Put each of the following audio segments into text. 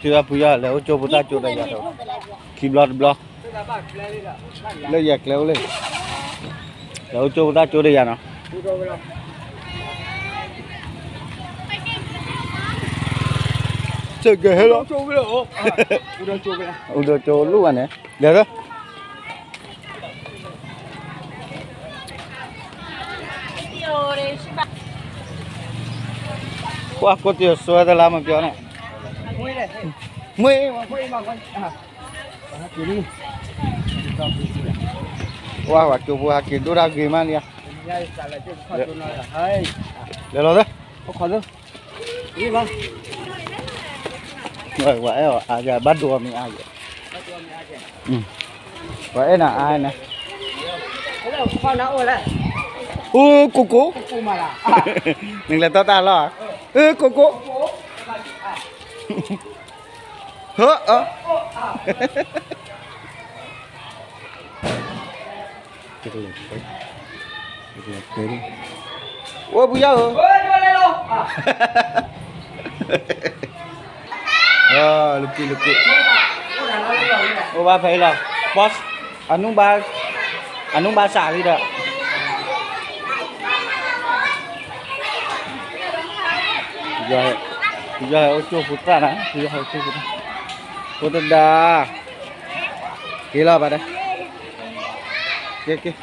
တုၤအပူၤယီၤ လဲၤအိၣ်ကၠိဖိသၣ်ကၠိဒီးယၤဒီး ခံဘျီတဘျီ လၢယကျဲအိၣ်လၢ လဲၤအိၣ်ကၠိဖိသၣ်ကၠိဒီးယၤနီၤ စ့ၢ်ကီးဟဲလီၤ အိၣ်ဒီးကၠိလိၣ်ဘၣ်န့ၣ် လဲၤလၢ ပှၤကိးတံၢ်အစွဲတလါမကၠီန့ၣ် မွေး ပှၤပှၤကၠိဖိဟဲက့ၤဒိၣ်တၢ်ဂ့ၤမးန့ၣ် လဲၤလီၤသၢ ပှၤအဲၣ်အီၤအါယၤ ဘၣ်ဒိအီၤမ့ၢ်အါယၤ ပှၤအဲၣ်နၤအါန့ၣ် အိၣ်ကိကိ နကလဲၤတီတၢ်လီၢ် အိၣ်ကိကိ ဟၢအၢ အိၣ်ပူၤယါဧၢ လပံလပံ အိၣ်ဘၣ်ဖဲအံၤလီၤ boss အနူဘၣ် အနူဘၣ်စးလံဒီး ယဟဲအိၣ်ကၠိဖိသၣ်နၤ ယဟဲအိၣ်ကၠိဖိသၣ် ဖိတဒါ က့ၤလီၤဘၣ်ဒီး က့ၤက့ၤ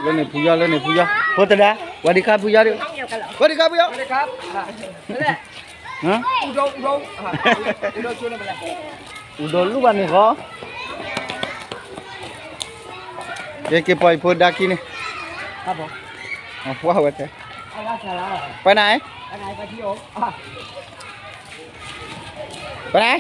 လၢန့ၣ်ဖုယီၢ် လၢန့ၣ်ဖုယီၢ် ဖိတဒါ ဝၤဒံခါဖုယီၢ်ဒံ ဝၤဒံခါဖုယီၢ် အူဒိၣ်လူၢ်ဘၣ်န့ၣ်ဃီ က့ၤက့ၤပှၤအံၤဖိဒါခံန့ၣ် အဖှၢ်ဝဲတဲ ပနၢ် ပနၢ်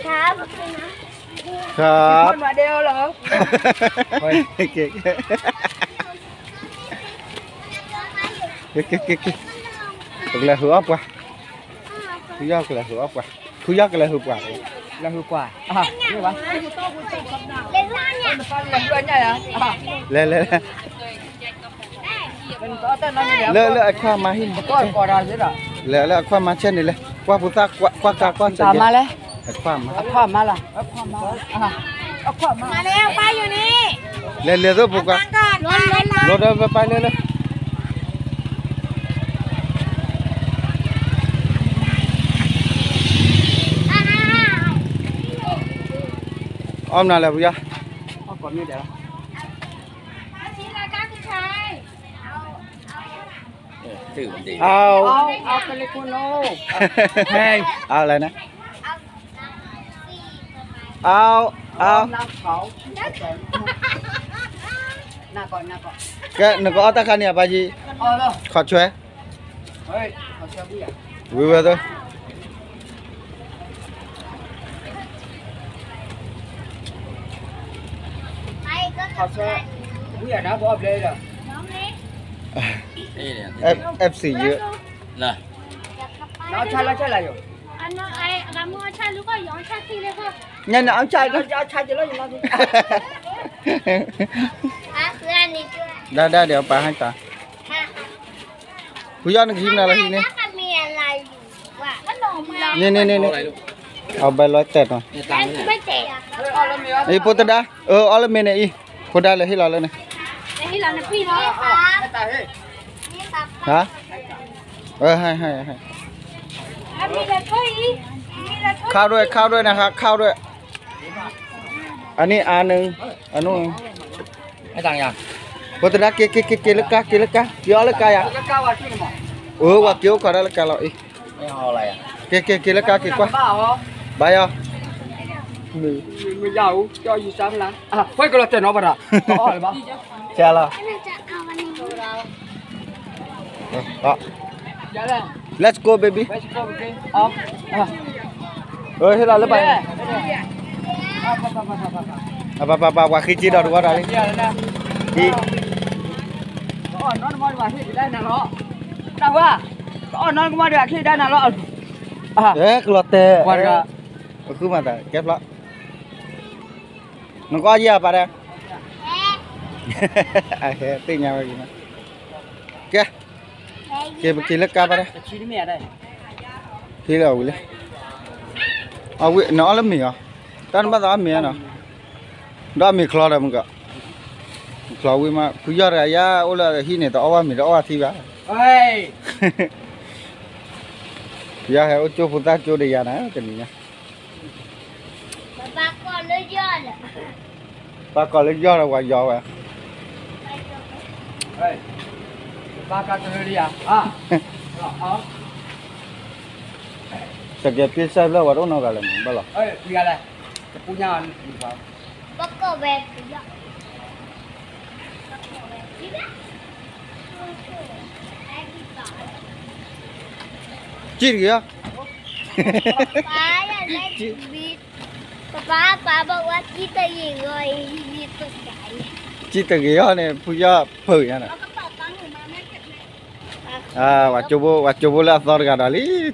ครับ ครับ က့ၤ က့ၤ က့ၤ က့ၤ က့ၤ ကလဲၤဟုၣ်အီၣ်ပှၤ ဖုယီၢ်ကလဲၤဟုၣ်အီၣ်ပှၤ ဖုယီၢ်ကလဲၤဟုၣ်ပှၤ လဲၤဟုၣ်ပှၤ လဲၤ လဲၤ လဲၤ လၢလၢအခွါမၤဟံၣ်န့ၣ် လဲၤလၢအခွါမၤဆဲန့ၣ်လဲၤ ကွၢ်ဖိသၣ် ကွၢ်ကးကွၢ်စးယဲ အခွါမၤ အခွါမၤလီၤ လဲၤလဲၤသိးဖိကွၢ် လီၤဒီးပပာ်လၢလၢ အီၣ်မနုၤလဲၣ် ဖုယီၢ် เอา เอา เอาไปเลยคุณลูก เอาอะไรนะ เอา เอา หน้าก่อน หน้าก่อน ကဲ နကအီၣ်တၢ်ခါန့ၣ် အပၢ်ယံၤ အီၣ်လီၤ ขอช่วย เฮ้ย ขอช่วยผู้ใหญ่ ဝံၤဝဲသိး เขาเชิญผู้ใหญ่นะบอกเลยเหรอ เอฟ เอฟซี เยอะ นะ แล้วใช่แล้วใช่อะไรอยู่ อันนั้นไอ้กำมือใช่หรือก็ย้อนใช่ที่เลยค่ะ เนี่ยเนี่ยเอาใช่ก็เอาใช่จะแล้วอยู่แล้ว ได้ได้เดี๋ยวปาให้ตา ဖုယီၢ်နကဟံးမနုၤလၢဟံးန့ၣ် นี่นี่นี่นี่ เอาใบร้อยแตกหน่อย นี่ဖိတဒါ เออ အီၣ်လၢမ့ၢ်န့ၣ်အံၤ ဖိဒါလဲၤဟ့ၣ်လီၤလၢန့ၣ် ဟါ เออ ให้ให้ให้ ข้าวด้วย ข้าวด้วยนะครับ ข้าวด้วย อันนี้อันหนึ่ง อันนู้น ให้ตังค์ยัง ဖိတဒါ က့ၤ က့ၤ က့ၤ က့ၤလၢကါ က့ၤလၢကါ က့ၤအီၣ်လၢကါယၤ เออ ဝဲက့ၤအိၣ်ခိးဒၣ်လၢကါလီၤအံၤ ไม่เอาอะไรอ่ะ က့ၤ က့ၤ က့ၤလၢကါ က့ၤကွၢ် ဘါယီၤ မ့ၢ်ယၤအိၣ် ကၠီယူၤစါဖျါ အဝဲကလီၤတဲာ်နီၤပှၤဒီး အီၣ်လၢၤဘၣ် ဆဲးလီၤ Let's go baby ဟ့ၣ်လီၤလၢပှၤ ပပပပ ပှၤဃ့က့ၤဒီးတဝီဒီးလံ အီၣ်နီတမံၤဒီးဟ့ၣ်ကဒါနၤလီၤ တၢ်ဝါ အီၣ်နီတမံၤဒီးဟ့ၣ်ကဒါနၤလီၤ ကလီၤတဲာ် ပှၤတဂၤ ပဃုမၤသး ကဲဖျီ, နကအီၣ်ယဲၢ်အပၢ်ဒီး, အဟဲသ့ၣ်ညါဝဲက့ၤ, ကဲ, က့ၤပက့ၤလၢကါပၢ်ဒီး, ဖံလၢအဝံၤလံ, အဝံၤနအီၣ်လၢမ့ၤအီၤ, တၢ်နဘၣ်သးအီၣ်မ့ၤနီၤ, ဒီးအမ့ၤချီဒီးမုၢ်ကီး, ချီဝံၤမး ဖုယီၢ်တဂၤယါအိၣ်လၢဟံၣ်န့ၣ် တအီၣ်ဘၣ်မ့ၤတအီၣ်ဘၣ်ထံဘၣ် ယဟဲအိၣ်ကၠိဖိသၣ်ကၠိဒီးယၤနၤ တနံၤညါ, ပၢ်ကီၢ်လၢယီၢ်ဒီးပှၤယီၢ်ဝဲ, တကဲပ့ၢ်စဲဖျၢၣ်ဝဲတအိၣ်နီတဂၤလၢၤမးဘၣ်လီၤ, ကံၣ်တဂ့ၤ, ကံၣ်တဂ့ၤအီၤန့ၣ် ဖုယီၢ်ဖုးညါန့ၣ်, ပှၤကၠိဖိလၢအသီတဂၤဒီးလံ, ထ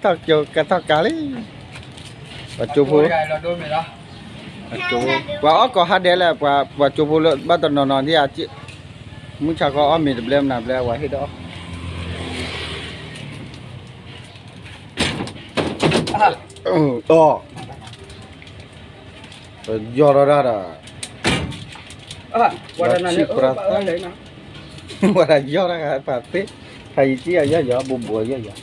ီၣ်ကၠိကဲထီၣ်ကါလံ, ပှၤကၠိဖိ, ပှၤအီၣ်ကီးဟါဒဲးလၢ ပှၤကၠိဖိလၢဘၣ်တနီၤနီၤဒ်အ, မုၢ်ဆါခီအီၣ်မ့ၤတဘျဲမနုၤဘျဲ ပှၤဟ့ၣ်ဒီးအီၣ် အီၣ်, ယီၢ်ထီၣ်ဒၣ်ဒီး, ဆံၣ်ပြးသၣ်, ဝဲဒၣ်ယီၢ်တၢ်ဂၤပာ်သ့, ဖးယံၤကံၣ်အယီၢ်ယီၢ် ဘူးဘူးအယီၢ်ယီၢ်,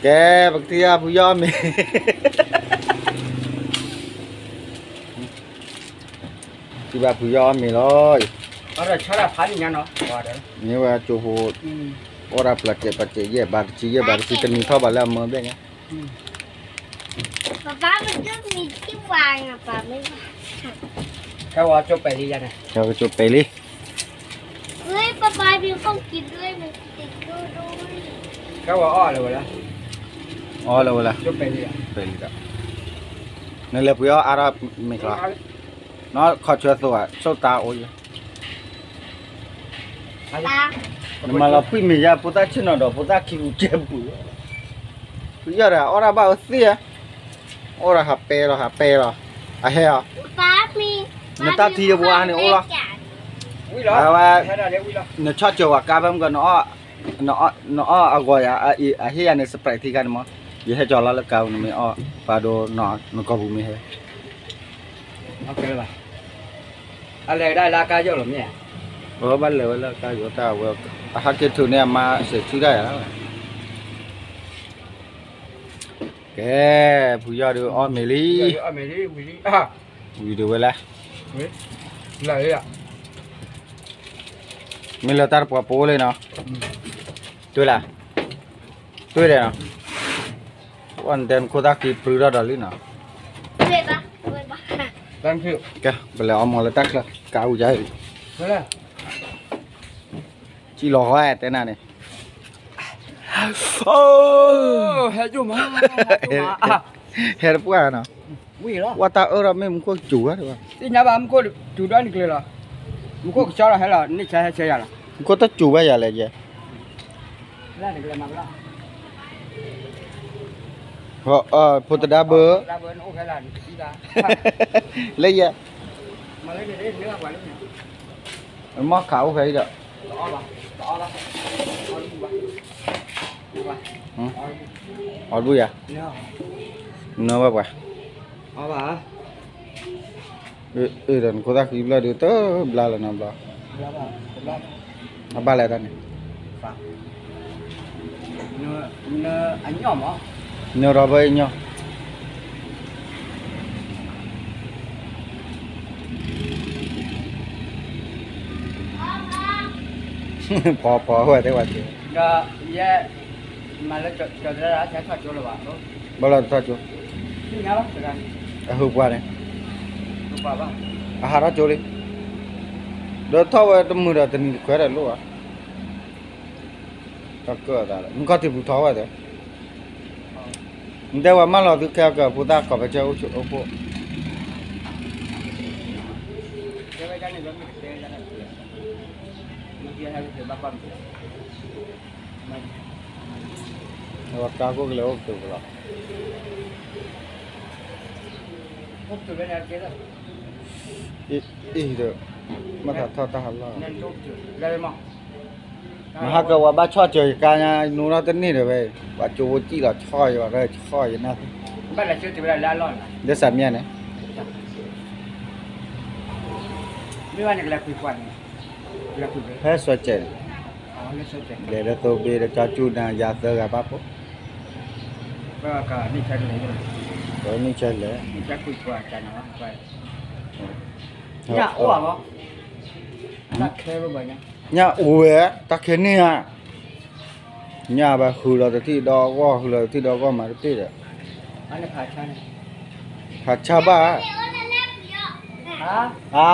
ကဲ ပကထံၣ်ဘၣ်ဖုယီၢ်အီၣ်မ့ၤ ထံၣ်ဘၣ်ဖုယီၢ်အီၣ်မ့ၤလီၤ, မ့ၢ်ဝဲကၠိဖိ, အိၣ်ဒၣ်ပျၢၤစဲးပျၢၤစဲး ယဲၢ်ဘးတဆံ ယဲၢ်ဘးတဆံ တနံၤထီၣ်ဘးလၢအမၢဘဲၣ်ညါ, ခဲဝဲကၠိပဲာ်လံယၤန့ၣ်, ခဲဝဲကၠိပဲာ်လံ, ခဲဝဲအီၣ်လၢၤဝဲလၢ, အီၣ်လၢၤဝဲလၢ, ပဲာ်လံဒီး, နလဲၤပှ့ၤအီၣ်အါထီၣ်မ့ၤချီ, နီၢ်ခီၣ်ဆၢသိးဧါ ဆိၣ်တၢ်အိၣ်ယဲၢ် နမၤလီၤဖှံမ့ၤယါ ဖိသၣ်ဆ့ၣ်နီၤဒီး ဖိသၣ်ခံပူၤကဲပူၤ, ဖုယီၢ်ဒီး အီၣ်တၢ်ဘၣ်အသ့ၣ်ဧါ, အီၣ်ဒီးဟးပဲလီၤ ဟးပဲလီၤ, အဟဲအီၤ, နတၢ်ထံယဝါန့ၣ်အိၣ်လီၤ, အဝဲ, နဆီၣ်ကၢၤဝဲကါဖဲမုၢ်ကီး, နအီၣ်အဂီၤယၤ, အဟ့ၣ်ယၤန့ၣ် Sprite ထံခါန့ၣ်မး, ယဟဲကၠီၤလီၤလၢကါပူၤ နမ့ၢ်အီၣ်, ပှၤဒိနီၢ် နကီၢ်ပူၤမ့ၢ်ဟဲ အလဲၤဒၣ်လၢအကါယိာ်လီၤမ့ၢ်ဧါ, အဘၣ်လဲၤဝဲလၢအကါယိာ်တၢ်ဝဲ, အဟးက့ၤထုးန့ၢ်အမါစဲးဆူတၢ်ယၤ, ကဲ, ဖုယီၢ်ဒုးအီၣ်မ့ၤလံ, ဝံၤဒုးဝဲလဲၣ်, မ့ၢ်လၢတၢ်တပှၤပအိၣ်လံနီၤ, တွ့လၢ, တွ့လဲၣ်နီၤ, အိၣ်နတဲနခိၣ်သၣ်ဃံပြူထီၣ်ဒီးလံနီၤ, ကဲ, ပလဲၤအီမီၤလၢတၢ်ချၢ ကါအူယါအံၤ, စံၣ်လီၤဃီတဲနၤန့ၣ်, ဟဲတပှၢ်နီၤ, ဝဲတၢ်အၢၣ်ဒီးမ့ၢ်မူခိၣ်စူၤဝဲ, သ့ၣ်ညါဘၣ်မူခိၣ်စူၤဒီးနကျဲလီၤ, မူခိၣ်ကဆှီလီၤဟဲလီၤ န့ၣ်ဆါဟဲဆါယၤလီၤ, မူခိၣ်တစူၤဘၣ်ယၤလဲၣ်ယဲ ဖိတဒါဘၢ, လၢယဲ, မီၢ်ခးအိၣ်ဖဲအံၤဒီး, အီၣ်တဘူၣ်ယၤ, နဘၣ်ပှၤ, အၢၣ်ဒီးနခိၣ်သၣ်ဃံဘျီဒုး တဘျါလၢၤနီတဘျီ, အဘၣ်လဲၣ်တၢ်န့ၣ်, နရီဘၢအညီ, ဖီဖီဝဲတဲဝဲ, ဘၣ်လီၤတထီၣ်ကၠိ, အဟုပှၤန့ၣ်, အဟးထီၣ်ကၠိလံ, ဒီးထီၣ်ဝဲတမုာ်ဒီးတနံၤတခွဲဒီးလိၣ်ဘၣ်, မုၢ်ကီၢ်ထံပူၤထီၣ်ဝဲဒီး, နတဲဝဲမၢလီၤသုခဲအကၢၢ်ဖိသၣ်ကီၢ်ပၢဆၢအိၣ်ဆိးအိၣ်ဖိ ကါခိၣ်ကလဲၤအိၣ်ကတိၤကလီၤ, အံၤဒီး မ့ၢ်သးထီၣ်တၢ်ဟးလီၢ် မဟါကဝၤဘၣ်ဆီၣ်စၢၤယကါညါ နူထီၣ်တန့ၢ်ဒီးဝဲ ပှၤကၠိဖိစံၣ်လီၤဆီၣ်ယၤဒီးဆီၣ်ယနၢ်သ့ လၢစးမံန့ၣ် ဖဲစီၤစဲးန့ၣ် လဲၤလၢသိဘ့ဒီးကၠီကၠူၣ်နၤယၤသၢဂၤဘၣ်ဖိ န့ၢ်ဆဲလဲၣ် ညၣ်အိၣ်ဝဲ တၢ်ခဲန့ၢ်ဧါ ညၣ်ဘၣ်ဃုလီၤတထံၣ်ဒီဂီၢ် ဃုလီၤတထံၣ်ဒီဂီၢ်မၤတပ့ၢ်ဒီး ဖးဆါဘၣ် ဟါ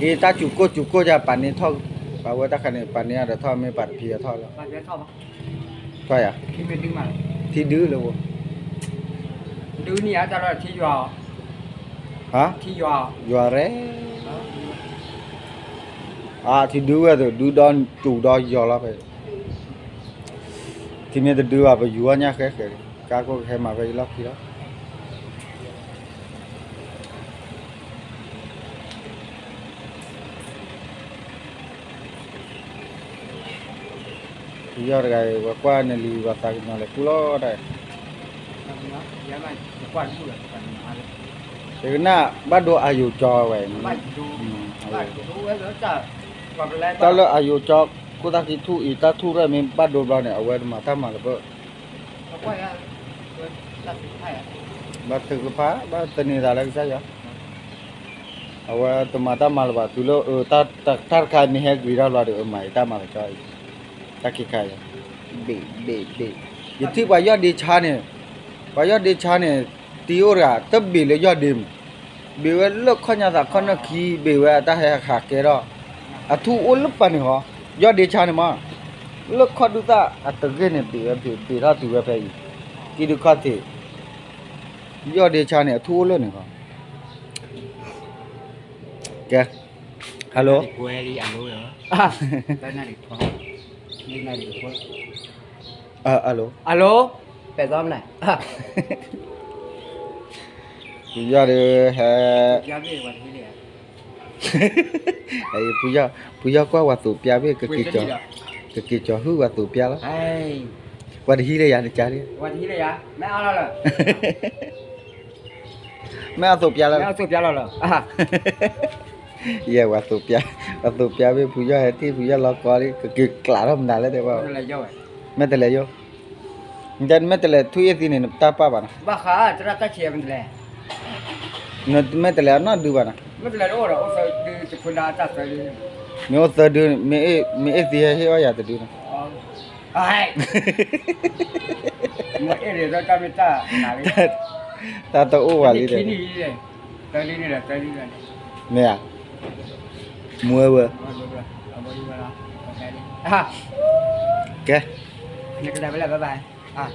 အ့ တၢ်စူၤကိၢ်စူၤကိၢ်ယၤ ပာ်န့ၢ်ထီၣ် ပာ်ဝဲတၢ်ခါန့ၣ် ပာ်န့ၢ်အဒီးထီၣ်မ့ၢ်ပာ်တဖံးအထီၣ်လီၤ ထီၣ်ယၤ ထံဒုလၢဝဲ ဟါ ယွၤရဲ အထံဒုဝဲသိး ဒုဒီးစူၤဒီးယီၤလီၤဖဲ ထံမ့ၢ်တဒုဘၣ် ပယူၤအီၣ်ညၣ်ဃဲဃဲ ကါကိၢ်ကဟဲမၤဖဲယလီၢ်ခံလီၤ ယီၢ်တဂၤအံၤ ပှၤကွၢ်နလံၤပှၤသးကညီၤလဲၤကူလီၤတၢ် ယကနၣ်ဘၣ်ဒိအယိၤကၠီဝဲ တၢ်လၢအယိၤကၠီ ခိၣ်သၣ်ခံထူၣ်အံၤ တၢ်ထူၣ်ရဲၣ်မ့ၢ်ဘၣ်ဒိဘျီန့ၣ် အဝဲတမၤတၢ်မၤလၢၤဘၣ် ဘၣ်ထုကဖၣ် ဘၣ်သန့ၤသးလၢကစၢ်ယွၤ အဝဲတမၤတၢ်မၤလၢၤဘၣ် တုၤလၢ တၢ်တခါမ့ၢ်ဟဲဂ့ၤထီၣ်ဘျီဒီး အမၤအံၤတၢ်မၤကကီအံၤ တၢ်ခံခါအံၤ ဘ့ၣ်ဘ့ၣ်ဘ့ၣ် ယထံၣ်ပှၤယီၢ်ဒ့ဆါန့ၣ် ပှၤယီၢ်ဒ့ဆါန့ၣ် တံၤအိၣ်တဂၤ တဘ့ၣ်လၢယီၢ်ဒ့မး ဘ့ၣ်ဝဲလၢခီၣ်ညါသးခီၣ်နၢၣ်ခံ ဘ့ၣ်ဝဲအတၢ်ဟဲဟးကဲထီၣ် အထူၣ်အိၣ်လၢပှၤန့ၣ်ဟီ ယီၢ်ဒ့ဆါန့ၣ်မး လၢခီၣ်ဒုၣ်သၣ်အတဂ့ၢ်န့ၣ် ဘ့ၣ်ဝဲဘ့ၣ်ဘ့ၣ်ထီၣ်တုၤဝဲဖဲအံၤ ကံဒုခီၣ်ထံး ယီၢ်ဒ့ဆါန့ၣ် အထူၣ်အိၣ်လၢန့ၣ်ဟီ ကဲ hello hello ဖုယီၢ်ဒီးဟဲ ဖုယီၢ်ကွၢ်ဝၤသိးပျါဘ့ၣ် ကက့ၤကၠီၤဟုၣ်ဝၤသိးပျါလီၤ ပှၤတဟံးလၢယၤနကါလံ မ့ၢ်အသိးပျါလီၤ ယဲ ဝၤသိးပျါဘ့ၣ် ဖုယီၢ်ဟဲထံၣ် ဖုယီၢ်လီၤကီလံ ကက့ၤကျးထီၣ်မနုၤလဲၣ်တဲဝဲ မ့ၢ်တလဲၤယိၣ် မ့ၢ်တလဲၤထူၣ်အ့ၣ်သံန့ၣ် နတၢ်ပာ်ဘၣ်နီၤ မ့ၢ်တလဲၤအနီၢ်ဒုဘၣ်နီၤ မ့ၢ်အိၣ်သၢဒု မ့ၢ်အ့ၣ်သံဟဲဟ့ၣ်အီၣ်ယၤတဒုနီၤ တၢ်တအိၣ်ဘၣ်လံဒီး မ့ၢ်ဧါ မွဲဝဲ ကဲ ဘၣ်ဘၣ်